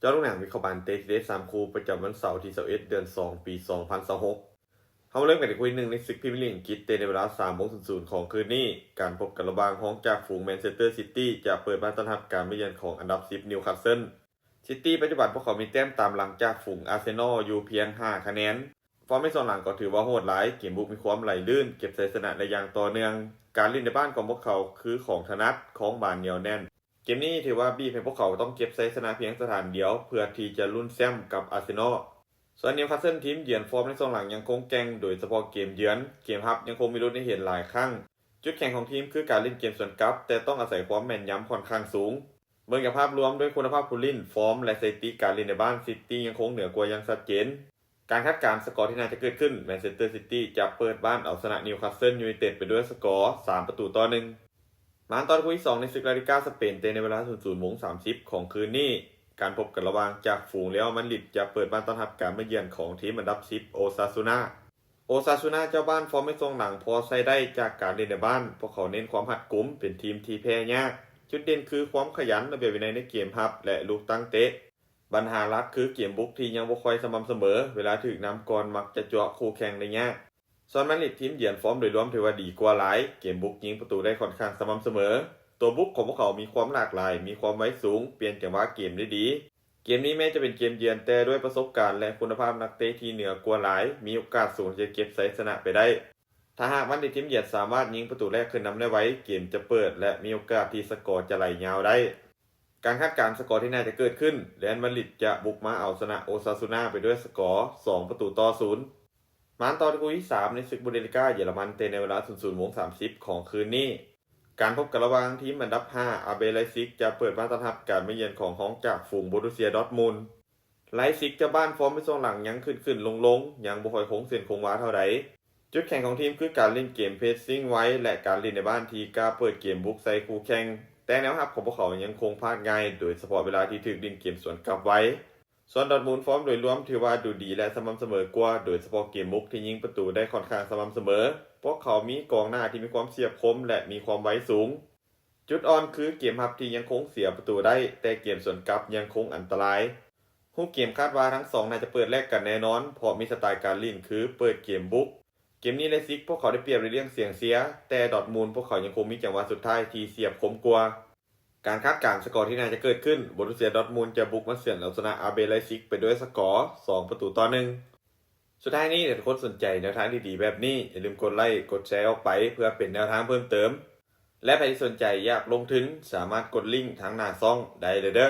ເຈາະລົງໜັງວິເຄາະບານເຕະທີ່ເດັດສາມຄູ່ປະຈຳວັນເສົາທີຊາວເອັດ ເດືອນສອງ ປີສອງພັນຊາວຫົກ. ເຮົາມາເລີ່ມກັນທີ່ຄູ່ທີໜຶ່ງໃນສຶກພຣີເມຍລີກອັງກິດ ເຕະໃນເວລາສາມໂມງສູນສູນຂອງຄືນນີ້. ການພົບກັນລະຫວ່າງຮອງຈາກຝູງແມນເຊັສເຕີຊິຕີ້ ຈະເປີດບ້ານຕ້ອນຮັບການມາເຢືອນຂອງອັນດັບສິບນິວຄາສເຊິນ. ຊິຕີ້ປັດຈຸບັນພວກເຂົາມີແຕ້ມຕາມຫຼັງຈາກຝູງອາເຊນອລຢູ່ພຽງຫ້າຄະແນນ. ຟອມໃນຊ່ວງຫຼັງກໍຖືວ່າໂຫດຫຼາຍ, ເກມບຸກມີຄວາມໄຫຼລື່ນ, ເກັບໄຊຊະນະໄດ້ຢ່າງຕໍ່ເນື່ອງ. ການຫຼິ້ນໃນບ້ານຂອງພວກເຂົາຄືຂອງຖະໜັດ, ຄອງບານໜຽວແໜ້ນ. ເກມນີ້ຖືວ່າບີບໃຫ້ພວກເຂົາຕ້ອງເກັບໄຊຊະນະພຽງສະຖານດຽວເພື່ອທີ່ຈະລຸ້ນແຊ້ມກັບອາເຊນອລ. ສ່ວນນິວຄາສເຊິນ ທີມເຢືອນ ຟອມໃນຊ່ວງຫຼັງຍັງຄົງແກ່ງ, ໂດຍສະເພາະເກມເຢືອນ, ເກມຮັບຍັງຄົງມີລຸ້ນໃຫ້ເຫັນຫຼາຍຄັ້ງ. ຈຸດແຂງຂອງທີມຄືການຫຼິ້ນເກມສວນກັບ, ແຕ່ຕ້ອງອາໄສຄວາມແມ່ນຍຳຂ້ອນຂ້າງສູງ. ເບິ່ງຈາກພາບລວມດ້ວຍຄຸນນະພາບຜູ້ຫຼິ້ນ, ຟອມ ແລະ ສະຖິຕິການຫຼິ້ນໃນບ້ານ, ຊິຕີ້ຍັງຄົງເໜືອກວ່າຢ່າງຊັດເຈນ. ການຄາດການສະກໍທີ່ໜ້າຈະເກີດຂຶ້ນ, ແມນເຊັສເຕີຊິຕີ້ຈະເປີດບ້ານເອົາຊະນະນິວຄາສເຊິນຢູໄນເຕັດໄປດ້ວຍສະກໍສາມປະຕູຕໍ່ໜຶ່ງ. ມາຕໍ່ຄູ່ທີສອງໃນສຶກລາລິກາສະເປນ ເຕະໃນເວລາສູນສູນໂມງສາມສິບຂອງຄືນນີ້. ການພົບກັນລະຫວ່າງຈາກຝູງເຣອັລມາດຣິດ ຈະເປີດບ້ານຕ້ອນຮັບການມາເຢືອນຂອງທີມອັນດັບສິບ ໂອຊາຊູນາ. ໂອຊາຊູນາເຈົ້າບ້ານ ຟອມໃນຊ່ວງຫຼັງພໍໃຊ້ໄດ້ຈາກການຫຼິ້ນໃນບ້ານ, ພວກເຂົາເນັ້ນຄວາມຮັດກຸມ, ເປັນທີມທີ່ແພ້ຍາກ. ຈຸດເດັ່ນຄືຄວາມຂະຫຍັນ, ລະບຽບວິໄນໃນເກມຮັບ ແລະ ລູກຕັ້ງເຕະ. ບັນຫາຫຼັກຄືເກມບຸກທີ່ຍັງບໍ່ຄ່ອຍສະໝ່ຳສະເໝີ, ເວລາຖືກນຳກ່ອນມັກຈະເຈາະຄູ່ແຂ່ງໄດ້ຍາກ. ສ່ວນມາດຣິດ ທີມເຢືອນ ຟອມໂດຍລວມຖືວ່າດີກວ່າຫຼາຍ, ເກມບຸກຍິງປະຕູໄດ້ຂ້ອນຂ້າງສະໝ່ຳສະເໝີ. ຕົວບຸກຂອງພວກເຂົາມີຄວາມຫຼາກຫຼາຍ, ມີຄວາມໄວສູງ, ປ່ຽນຈັງຫວະເກມໄດ້ດີ. ເກມນີ້ແມ້ຈະເປັນເກມເຢືອນ, ແຕ່ດ້ວຍປະສົບການ ແລະ ຄຸນນະພາບນັກເຕະທີ່ເໜືອກວ່າຫຼາຍ, ມີໂອກາດສູງທີ່ຈະເກັບໄຊຊະນະໄປໄດ້. ຖ້າຫາກມາດຣິດທີມເຢືອນສາມາດຍິງປະຕູແລກຂຶ້ນນຳໄດ້ໄວ, ເກມຈະເປີດ ແລະ ມີໂອກາດທີ່ສະກໍຈະໄຫຼຍາວໄດ້. ການຄາດການສະກໍທີ່ໜ້າຈະເກີດຂຶ້ນ, ເຣອັນມາດຣິດຈະບຸກມາເອົາຊະນະໂອຊາຊູນາໄປດ້ວຍສະກໍສອງປະຕູຕໍ່ສູນ. ມາຕໍ່ທີ່ຄູ່ທີສາມໃນສຶກບູນເດສລີກາເຢຍລະມັນ ເຕະໃນເວລາສູນສູນໂມງສາມສິບຂອງຄືນນີ້. ການພົບກັນລະຫວ່າງທີມອັນດັບຫ້າ ອາເບ ໄລຊິກ ຈະເປີດບ້ານຕ້ອນຮັບການມາເຢືອນຂອງຮອງຈາກຝູງໂບຣູເຊຍ ດອດມູນ. ໄລຊິກເຈົ້າບ້ານ ຟອມໃນຊ່ວງຫຼັງຍັງຂຶ້ນໆລົງໆ, ຍັງບໍ່ຄ່ອຍຄົງເສັ້ນຄົງວາເທົ່າໃດ. ຈຸດແຂງຂອງທີມຄືການຫຼິ້ນເກມເພສຊິງໄວ ແລະ ການຫຼິ້ນໃນບ້ານທີ່ກ້າເປີດເກມບຸກໃສ່ຄູ່ແຂ່ງ, ແຕ່ແນວຮັບຂອງພວກເຂົາຍັງຄົງພາດງ່າຍ, ໂດຍສະເພາະເວລາທີ່ຖືກຫຼິ້ນເກມສວນກັບໄວ. ສ່ວນດອດມູນ ຟອມໂດຍລວມຖືວ່າດູດີ ແລະ ສະໝ່ຳສະເໝີກວ່າ, ໂດຍສະເພາະເກມບຸກທີ່ຍິງປະຕູໄດ້ຂ້ອນຂ້າງສະໝ່ຳສະເໝີ. ພວກເຂົາມີກອງໜ້າທີ່ມີຄວາມສຽບຄົມ ແລະ ມີຄວາມໄວສູງ. ຈຸດອ່ອນຄືເກມຮັບທີ່ຍັງຄົງເສຍປະຕູໄດ້, ແຕ່ເກມສວນກັບຍັງຄົງອັນຕະລາຍ. ຮູບເກມຄາດວ່າທັງສອງໜ້າຈະເປີດແລກກັນແນ່ນອນ, ເພາະມີສະໄຕລ໌ການຫຼິ້ນຄືເປີດເກມບຸກ. ເກມນີ້ ໄລຊິກ ພວກເຂົາໄດ້ປຽບໃນເລື່ອງສຽງເຊຍ, ແຕ່ດອດມູນພວກເຂົາຍັງຄົງມີຈັງຫວະສຸດທ້າຍທີ່ສຽບຄົມກວ່າ. ການຄາດການສະກໍທີ່ໜ້າຈະເກີດຂຶ້ນ, ໂບຣູເຊຍ ດອດມູນ ຈະບຸກມາເສຍນເອົາຊະນະ ອາເບ ໄລຊິກ ໄປດ້ວຍສະກໍສອງປະຕູຕໍ່ໜຶ່ງ. ສຸດທ້າຍນີ້ ຖ້າທຸກຄົນສົນໃຈແນວທາງດີໆແບບນີ້, ຢ່າລືມກົດໄລ, ກົດແຊອອກໄປ ເພື່ອເປັນແນວທາງເພີ່ມເຕີມ. ແລະ ໃຜທີ່ສົນໃຈຢາກລົງທຶນ, ສາມາດກົດລິ້ງທາງໜ້າຊ່ອງໄດ້ເລີຍເດີ້.